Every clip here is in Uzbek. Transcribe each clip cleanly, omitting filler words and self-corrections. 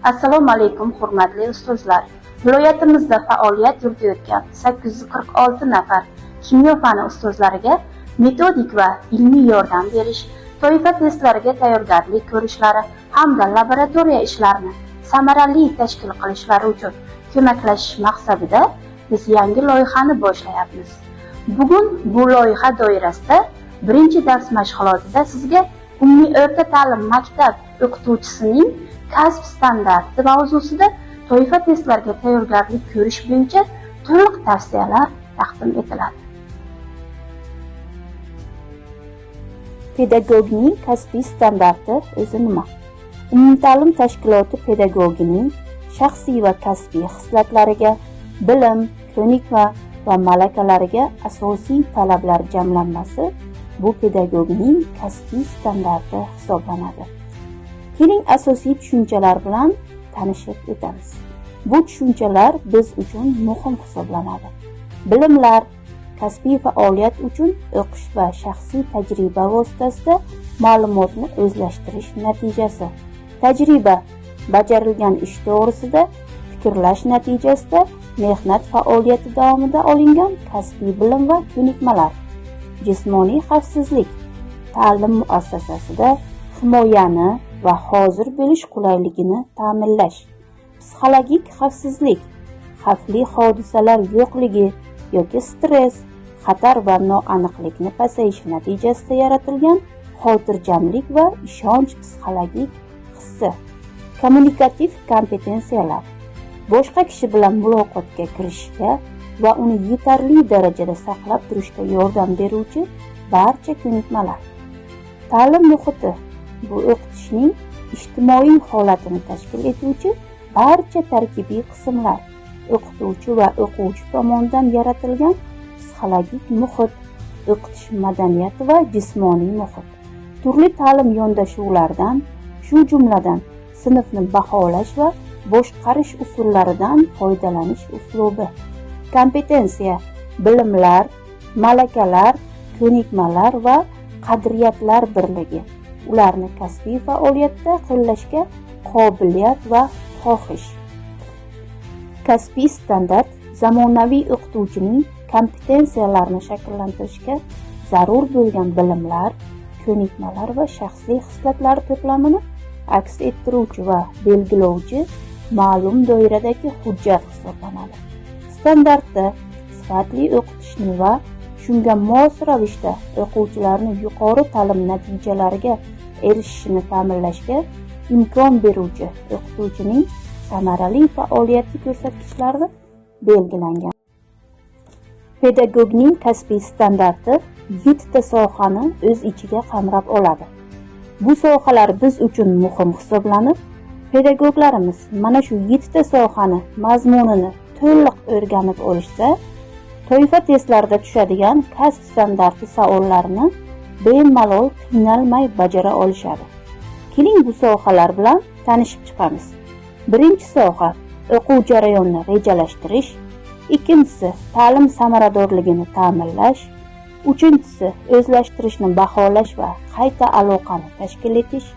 Assalomu alaykum, hurmatli ustozlar. Viloyatimizda faoliyat yuritayotgan 846 nafar kimyo fani ustozlariga metodik va ilmiy yordam berish, toifa testlariga tayyorgarlik ko'rishlari hamda laboratoriya ishlarini samarali tashkil qilishlari uchun ko'maklashish maqsadida biz yangi loyihani boshlayapmiz. Bugun bu loyiha doirasida birinchi dars mashg'ulotida sizga umumiy o'rta ta'lim maktab o'qituvchisining kasb standarti mavzusida toifa testlariga tayyorgarlik ko'rish bo'yicha to'liq tavsiyalar taqdim etiladi. Pedagogning kasbiy standarti o'zi nima? Umumta'lim tashkiloti pedagogining shaxsiy va kasbiy xislatlariga, bilim, ko'nikma va malakalariga asosiy talablar jamlanmasi bu pedagogning kasbiy standarti hisoblanadi. Keling, asosiy tushunchalar bilan tanishib o'tamiz. Bu tushunchalar biz uchun muhim hisoblanadi. Bilimlar kasbiy faoliyat uchun o'qish va shaxsiy tajriba vositasida ma'lumotni o'zlashtirish natijasi. Tajriba bajarilgan ish to'g'risida fikrlash natijasida mehnat faoliyati davomida olingan kasbiy bilim va ko'nikmalar. Jismoniy xavfsizlik ta'lim muassasasida himoyani va hozir bo'lish qulayligini ta'minlash. Psixologik xavfsizlik xavfli hodisalar yo'qligi yoki stress, xatar va noaniqlikni pasayishi natijasida yaratilgan xotirjamlik va ishonch psixologik hissi. Kommunikativ kompetensiyalar boshqa kishi bilan muloqotga kirishishga va uni yetarli darajada saqlab turishga yordam beruvchi barcha ko'nikmalar. Ta'lim muhiti bu o'qitishning ijtimoiy holatini tashkil etuvchi barcha tarkibiy qismlar, o'qituvchi va o'quvchi tomonidan yaratilgan psixologik muhit, o'qitish madaniyati va jismoniy muhit. Turli ta'lim yondashuvlaridan, shu jumladan sinfni baholash va boshqarish usullaridan foydalanish uslubi. Kompetensiya bilimlar, malakalar, ko'nikmalar va qadriyatlar birligi, ularni kasbiy faoliyatda qo'llashga qobiliyat va xohish. Kasbiy standart zamonaviy o'qituvchining kompetensiyalarini shakllantirishga zarur bo'lgan bilimlar, ko'nikmalar va shaxsiy xislatlar to'plamini aks ettiruvchi va belgilovchi ma'lum doiradagi hujjat hisoblanadi. Standartda sifatli o'qitishni va shunga mos ravishda o'quvchilarni yuqori ta'lim natijalariga erishishini ta'minlashga imkon beruvchi o'qituvchining samarali faoliyati ko'rsatkichlari belgilangan. Pedagogning kasbiy standarti 7 ta sohani o'z ichiga qamrab oladi. Bu sohalar biz uchun muhim hisoblanib, pedagoglarimiz mana shu 7 ta sohani mazmunini to'liq o'rganib olishsa, toifa testlarida tushadigan kasb standarti savollarini bemalol qiynalmay bajara olishadi. Keling, bu sohalar bilan tanishib chiqamiz. Birinchi soha o'quv jarayonini rejalashtirish, ikkinchisi ta'lim samaradorligini ta'minlash, uchinchisi o'zlashtirishni baholash va qayta aloqani tashkil etish,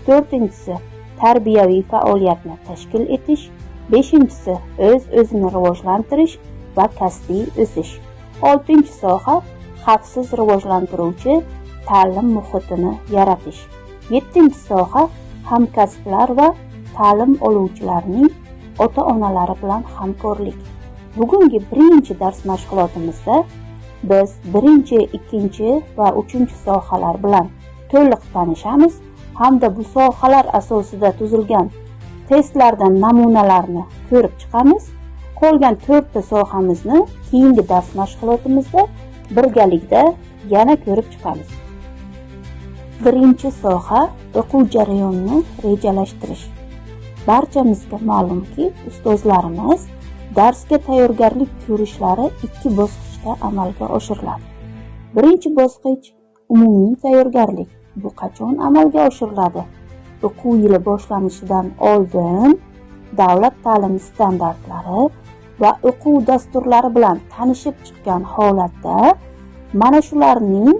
to'rtinchisi tarbiyaviy faoliyatni tashkil etish, beshinchisi o'z-o'zini rivojlantirish va kasbiy o'sish. Oltinchi soha xavfsiz rivojlantiruvchi ta'lim muhitini yaratish. Yettinchi soha hamkasblar va ta'lim oluvchilarning ota-onalari bilan hamkorlik. Bugungi birinchi dars mashg'ulotimizda biz birinchi, ikkinchi va uchinchi sohalar bilan to'liq tanishamiz hamda bu sohalar asosida tuzilgan testlardan namunalarni ko'rib chiqamiz. Qolgan to'rtta sohamizni keyingi dars mashg'ulotimizda birgalikda yana ko'rib chiqamiz. Birinchi soha o'quv jarayonini rejalashtirish. Barchamizga ma'lumki, ustozlarimiz darsga tayyorgarlik ko'rishlari ikki bosqichda amalga oshiriladi. Birinchi bosqich umumiy tayyorgarlik. Bu qachon amalga oshiriladi? O'quv yili boshlanishidan oldin davlat ta'lim standartlari va o'quv dasturlari bilan tanishib chiqqan holatda mana shularning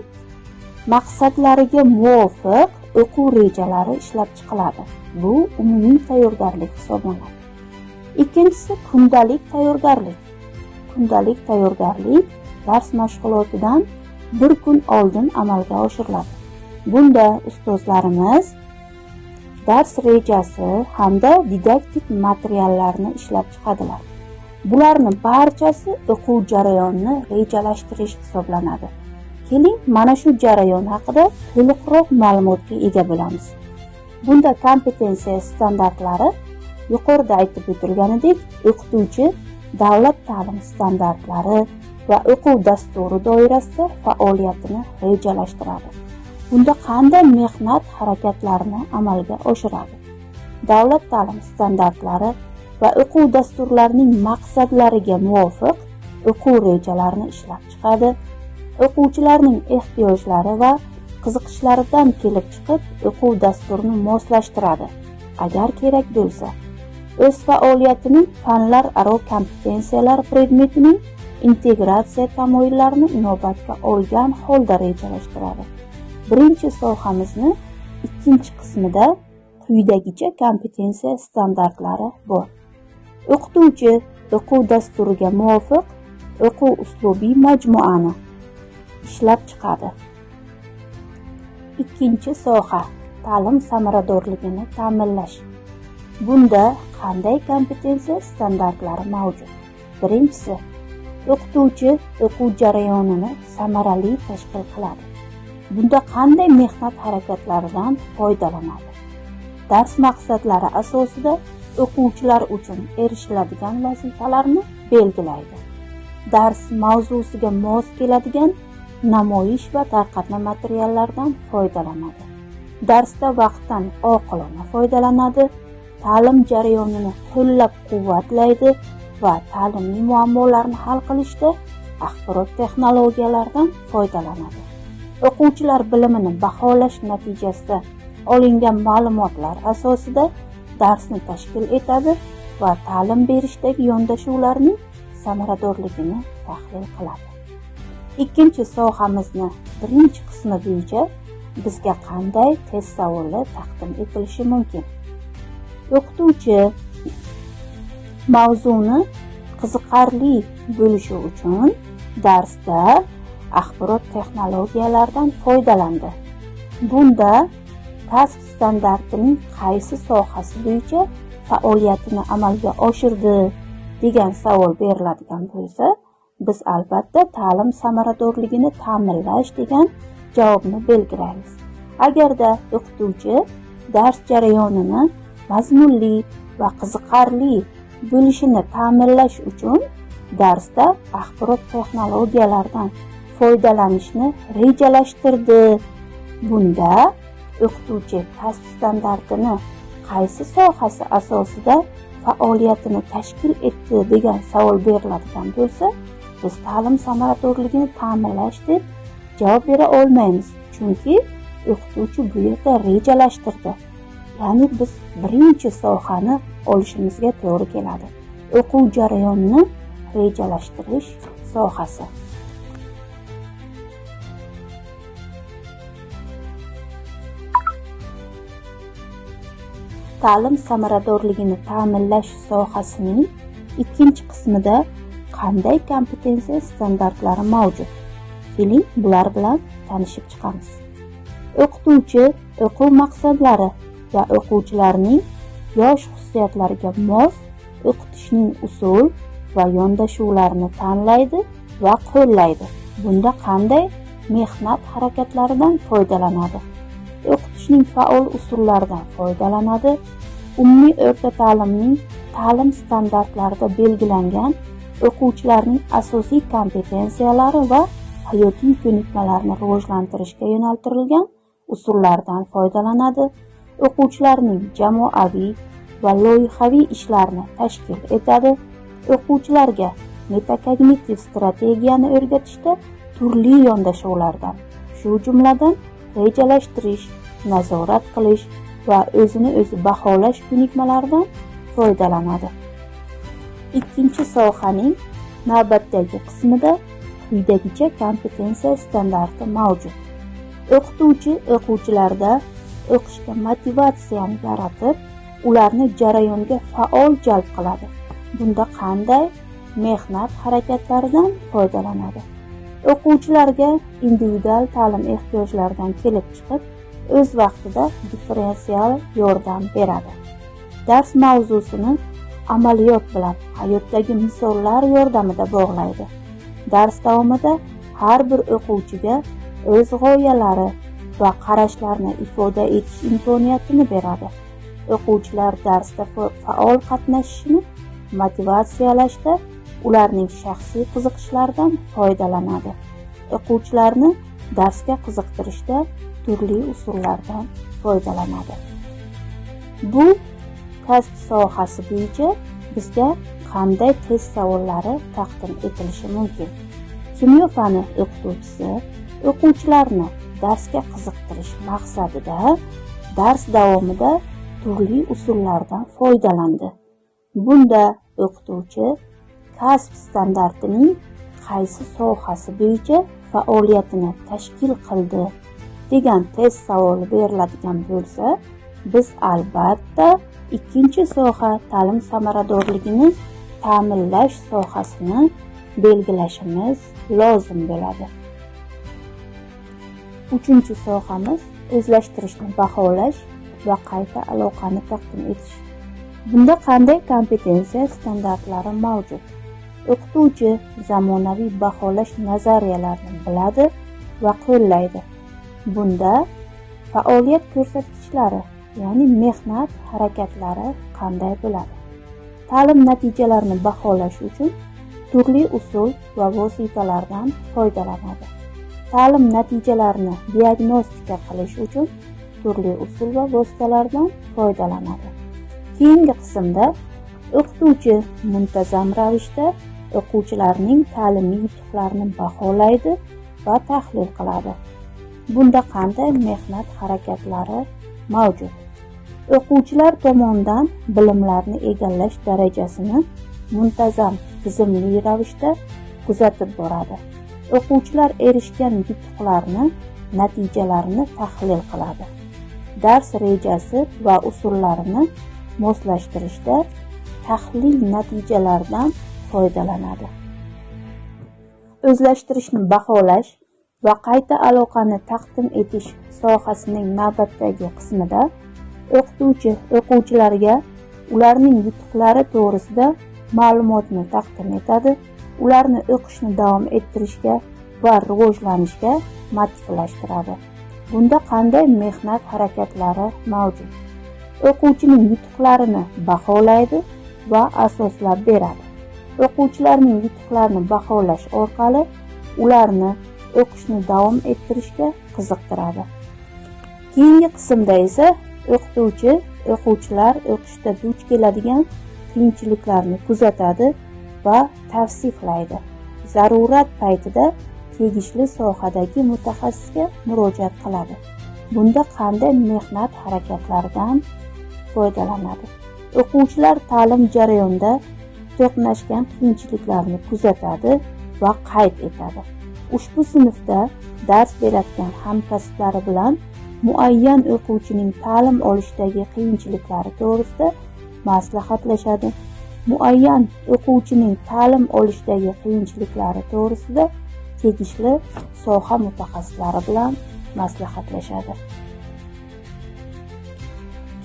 maqsadlariga muvofiq o'quv rejalari ishlab chiqiladi. Bu umumiy tayyorgarlik hisoblanadi. Ikkinchisi kundalik tayyorgarlik. Kundalik tayyorgarlik dars mashg'ulotidan bir kun oldin amalga oshiriladi. Bunda ustozlarimiz dars rejasi hamda didaktik materiallarni ishlab chiqadilar. Bularni barchasi o'quv jarayonini rejalashtirish hisoblanadi. Keling, mana shu jarayon haqida to'liqroq ma'lumotga ega bo'lamiz. Bunda kompetensiya standartlari yuqorida aytib o'tilganidek, o'qituvchi davlat ta'lim standartlari va o'quv dasturi doirasida faoliyatini rejalashtiradi. Bunda qanday mehnat harakatlarini amalga oshiradi? Davlat ta'lim standartlari va o'quv dasturlarining maqsadlariga muvofiq o'quv rejalarini ishlab chiqadi. O'quvchilarning ehtiyojlari va qiziqishlaridan kelib chiqib o'quv dasturini moslashtiradi, agar kerak bo'lsa. O'z faoliyatining fanlararo kompetensiyalar predmetining integratsiya tamoyillarini inobatga olgan holda rejalashtiradi. Birinchi sohamizni ikkinchi qismida quyidagicha kompetensiya standartlari bor. O'qituvchi o'quv dasturiga muvofiq o'quv uslubiy majmuani ishlab chiqadi. Ikkinchi soha ta'lim samaradorligini ta'minlash. Bunda qanday kompetensiya standartlari mavjud? Birinchisi, o'qituvchi o'quv jarayonini samarali tashkil qiladi. Bunda qanday mehnat harakatlaridan foydalanadi? Dars maqsadlari asosida o'quvchilar uchun erishiladigan vazifalarni belgilaydi. Dars mavzusiga mos keladigan namoyish va tarqatma materiallardan foydalanadi. Darsda vaqtdan oqilona foydalanadi, ta'lim jarayonini qo'llab-quvvatlaydi va ta'limiy muammolarni hal qilishda axborot texnologiyalaridan foydalanadi. O'quvchilar bilimini baholash natijasida olingan ma'lumotlar asosida darsni tashkil etadi va ta'lim berishdagi yondashuvlarning samaradorligini tahlil qiladi. Ikkinchi sohamizni birinchi qismi bo'yicha bizga qanday test savoli taqdim etilishi mumkin? O'qituvchi mavzuni qiziqarli bo'lishi uchun darsda axborot texnologiyalaridan foydalandi. Bunda kasb standartining qaysi sohasi bo'yicha faoliyatini amalga oshirdi degan savol beriladigan bo'lsa, biz albatta ta'lim samaradorligini ta'minlash degan javobni belgilaymiz. Agarda o'qituvchi dars jarayonini mazmunli va qiziqarli bo'lishini ta'minlash uchun darsda axborot texnologiyalaridan foydalanishni rejalashtirdi. Bunda o'qituvchi kasb standartini qaysi sohasi asosida faoliyatini tashkil etdi degan savol beriladigan bo'lsa, biz ta'lim samaradorligini ta'minlash deb javob bera olmaymiz, chunki o'qituvchi bu yerda rejalashtirdi. Ya'ni biz birinchi sohani olishimizga to'g'ri keladi. O'quv jarayonini rejalashtirish sohasi. Ta'lim samaradorligini ta'minlash sohasining ikkinchi qismida qanday kompetensiya standartlari mavjud? Keling, bular bilan tanishib chiqamiz. O'qituvchi o'quv maqsadlari va o'quvchilarning yosh xususiyatlariga mos o'qitishning usul va yondashuvlarini tanlaydi va qo'llaydi. Bunda qanday mehnat harakatlaridan foydalanadi? O'qitishning faol usullaridan foydalanadi. Umumiy o'rta ta'limning ta'lim standartlarida belgilangan o'quvchilarning asosiy kompetensiyalari va hayotiy ko'nikmalarini rivojlantirishga yo'naltirilgan usullardan foydalanadi. O'quvchilarning jamoaviy va loyihaviy ishlarini tashkil etadi. O'quvchilarga metakognitiv strategiyani o'rgatishda turli yondashuvlardan, shu jumladan rejalashtirish, nazorat qilish va o'zini o'zi baholash ko'nikmalaridan foydalanadi. Ikkinchi sohaning navbatdagi qismida quyidagicha kompetensiya standarti mavjud. O'qituvchi o'quvchilarda o'qishga motivatsiyani yaratib, ularni jarayonga faol jalb qiladi. Bunda qanday mehnat harakatlaridan foydalanadi? O'quvchilarga individual ta'lim ehtiyojlaridan kelib chiqib, o'z vaqtida differensial yordam beradi. Dars mavzusini amaliyot bilan hayotdagi misollar yordamida bog'laydi. Dars davomida har bir o'quvchiga o'z g'oyalari va qarashlarini ifoda etish imkoniyatini beradi. O'quvchilar darsda faol qatnashishini motivatsiyalashda ularning shaxsiy qiziqishlaridan foydalanadi. O'quvchilarni darsga qiziqtirishda turli usullardan foydalanadi. Bu kasb sohasi bo'yicha bizga qanday test savollari taqdim etilishi mumkin? Kimyo fani o'qituvchisi o'quvchilarni darsga qiziqtirish maqsadida dars davomida turli usullardan foydalandi. Bunda o'qituvchi kasb standartining qaysi sohasi bo'yicha faoliyatini tashkil qildi degan test savoli beriladigan bo'lsa, biz albatta ikkinchi soha ta'lim samaradorligini ta'minlash sohasini belgilashimiz lozim bo'ladi. Uchinchi sohamiz o'zlashtirishni baholash va qayta aloqani taqdim etish. Bunda qanday kompetensiya standartlari mavjud? O'qituvchi zamonaviy baholash nazariyalarini biladi va qo'llaydi. Bunda faoliyat ko'rsatkichlari, ya'ni mehnat harakatlari qanday bo'ladi? Ta'lim natijalarini baholash uchun turli usul va vositalardan foydalanadi. Ta'lim natijalarini diagnostika qilish uchun turli usul va vositalardan foydalanadi. Keyingi qismda o'qituvchi muntazam ravishda o'quvchilarning ta'limiy yutuqlarini baholaydi va tahlil qiladi. Bunda qanday mehnat harakatlari mavjud? O'quvchilar tomonidan bilimlarni egallash darajasini muntazam, tizimli ravishda kuzatib boradi. O'quvchilar erishgan yutuqlarni natijalarini tahlil qiladi. Dars rejasi va usullarini moslashtirishda tahlil natijalaridan foydalanadi. O'zlashtirishni baholash va qayta aloqani taqdim etish sohasining navbatdagi qismida o'qituvchi o'quvchilarga ularning yutuqlari to'g'risida ma'lumotni taqdim etadi, ularni o'qishni davom ettirishga va rivojlanishga motivlashtiradi. Bunda qanday mehnat harakatlari mavjud? O'quvchining yutuqlarini baholaydi va asoslab beradi. O'quvchilarning yutuqlarini baholash orqali ularni o'qishni davom ettirishga qiziqtiradi. Keyingi qismda esa o'qituvchi o'quvchilar o'qishda duch keladigan qiyinchiliklarni kuzatadi va tavsiflaydi. Zarurat paytida tegishli sohadagi mutaxassisga murojaat qiladi. Bunda qanday mehnat harakatlaridan foydalanadi? O'quvchilar ta'lim jarayonida to'qnashgan qiyinchiliklarni kuzatadi va qayd etadi. Ushbu sinfda dars berayotgan hamkasblari bilan muayyan o'quvchining ta'lim olishdagi qiyinchiliklari to'g'risida maslahatlashadi. Muayyan o'quvchining ta'lim olishdagi qiyinchiliklari to'g'risida tegishli soha mutaxassislari bilan maslahatlashadi.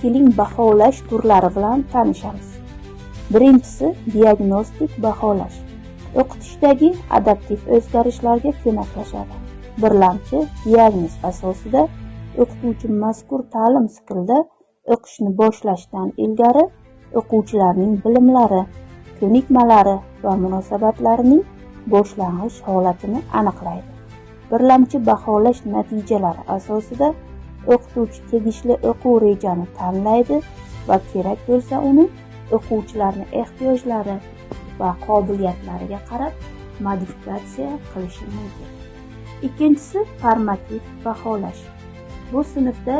Keling, baholash turlari bilan tanishamiz. Birinchisi diagnostik baholash. O'qitishdagi adaptiv o'zgarishlarga ko'maklashadi. Birlamchi diagnoz asosida o'qituvchi mazkur ta'lim siklida o'qishni boshlashdan ilgari o'quvchilarning bilimlari, ko'nikmalari va munosabatlarining boshlang'ich holatini aniqlaydi. Birlamchi baholash natijalari asosida o'qituvchi tegishli o'quv rejani tanlaydi va kerak bo'lsa uni o'quvchilarning ehtiyojlari va qobiliyatlariga qarab modifikatsiya qilishi mumkin. Ikkinchisi formativ baholash. Bu sinfda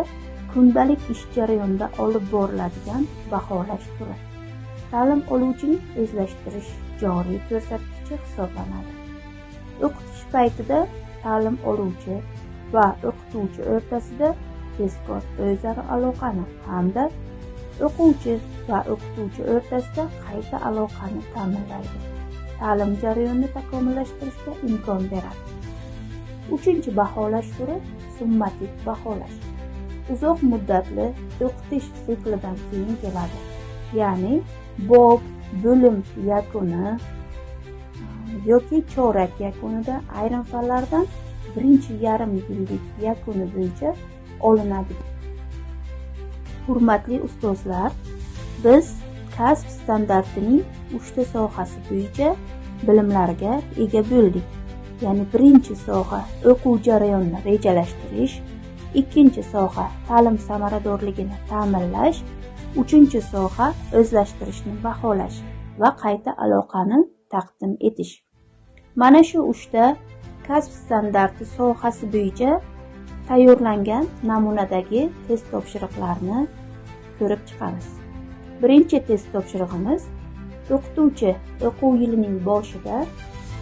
kundalik ish jarayonida olib boriladigan baholash turi. Ta'lim oluvchining o'zlashtirish joriy ko'rsatkichi hisoblanadi. O'qitish paytida ta'lim oluvchi va o'qituvchi o'rtasida tezkor o'zaro aloqani hamda o'quvchi va o'qituvchi o'rtasida qayta aloqani ta'minlaydi. Ta'lim jarayonini takomillashtirishga imkon beradi. Uchinchi baholash turi summatik baholash. Uzoq muddatli o'qitish siklidan keyin keladi. Ya'ni bob, bo'lim yakuni yoki chorak yakunida ayrim fanlardan birinchi yarim yillik yakuni bo'yicha olinadi. Hurmatli ustozlar, biz kasb standartining 3 ta sohasi bo'yicha bilimlarga ega bo'ldik. Ya'ni birinchi soha o'quv jarayonini rejalashtirish, ikkinchi soha ta'lim samaradorligini ta'minlash, uchinchi soha o'zlashtirishni baholash va qayta aloqani taqdim etish. Mana shu 3 ta kasb standarti sohasi bo'yicha tayyorlangan namunadagi test topshiriqlarini ko'rib chiqamiz. Birinchi test topshirig'imiz: o'qituvchi o'quv yilining boshida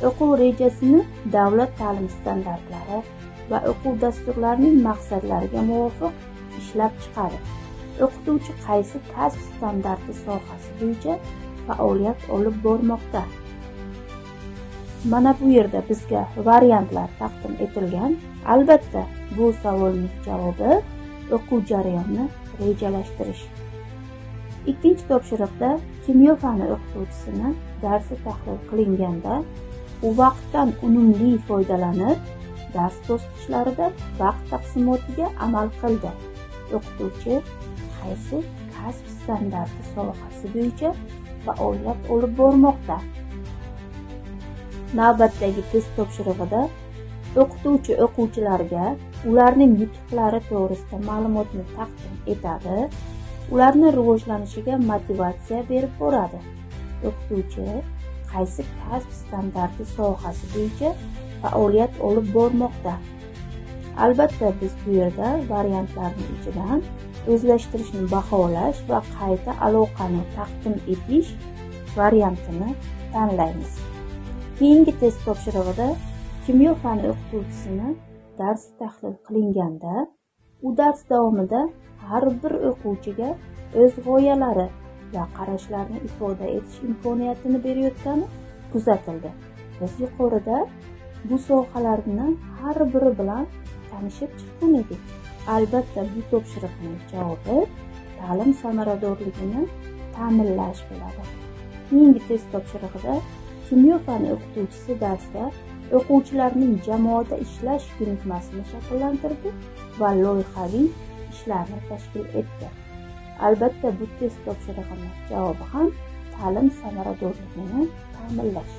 o'quv rejasini davlat ta'lim standartlari va o'quv dasturlarining maqsadlariga muvofiq ishlab chiqadi. O'qituvchi qaysi kasb standarti sohasi bo'yicha faoliyat olib bormoqda? Mana bu yerda bizga variantlar taqdim etilgan. Albatta, bu savolning javobi o'quv jarayonini rejalashtirish. Ikkinchi topshiriqda kimyo fani o'qituvchisini darsi tahlil qilinganda, u vaqtdan unumli foydalanib, dars bosqichlarida vaqt taqsimotiga amal qildi. O'qituvchi qaysi kasb standarti sohasi bo'yicha faoliyat olib bormoqda? Navbatdagi test topshirig'ida o'qituvchi o'quvchilarga ularning yutuqlari to'g'risida ma'lumotni taqdim etadi, ularni rivojlanishiga motivatsiya berib boradi. O'qituvchi qaysi kasb standarti sohasi bo'yicha faoliyat olib bormoqda? Albatta, biz bu yerda variantlarning ichidan o'zlashtirishni baholash va qayta aloqani taqdim etish variantini tanlaymiz. Keyingi test topshirig'ida kimyo fani o'qituvchisini darsi tahlil qilinganda, u dars davomida har bir o'quvchiga o'z g'oyalari va qarashlarini ifoda etish imkoniyatini berayotgani kuzatildi. Biz yuqorida bu sohalarni har biri bilan tanishib chiqqan edik. Albatta, bu topshiriqning javobi ta'lim samaradorligini ta'minlash bo'ladi. Keyingi test topshirig'ida kimyo fani o'qituvchisi darsda o'quvchilarning jamoada ishlash ko'nikmasini shakllantirdi va loyihaviy ishlarni tashkil etdi. Albatta, bu test topshirig'ining javobi ham ta'lim samaradorligini ta'minlash.